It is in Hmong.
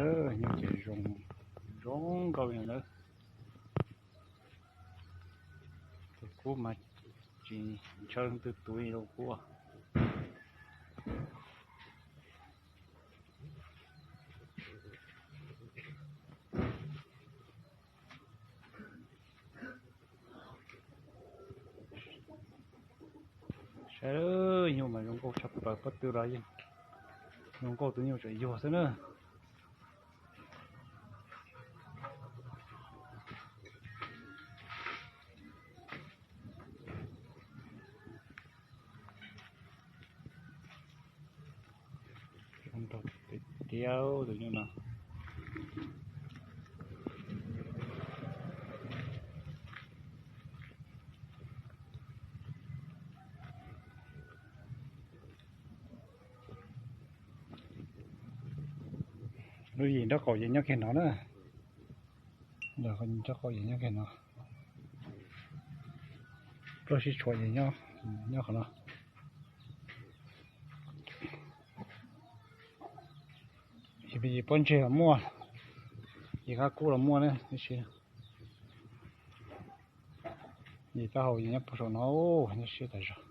Nyuj ces zoo, zoo nkauj li lawm. Tus kub mas tsis ntshaw leej twg tus li tus kub. Saib, nyuj mas zoo nkauj tshaj plaws, pob tw los yeej zoo nkauj, tus nyuj tseem yuag xwb na. Zoo nraug tiag tiag tus nyuj no. Lub yim nraub qaum ces nyob kiag no na. Nraub qaum ces nyob kiag no. Pluaj sib tshuam ces nyob qhov no. Yim pob ntseg los muaj, yim qab kub los muaj na, tab sis yim taub hau ces nyob puag saum no, nyob siab tas zog.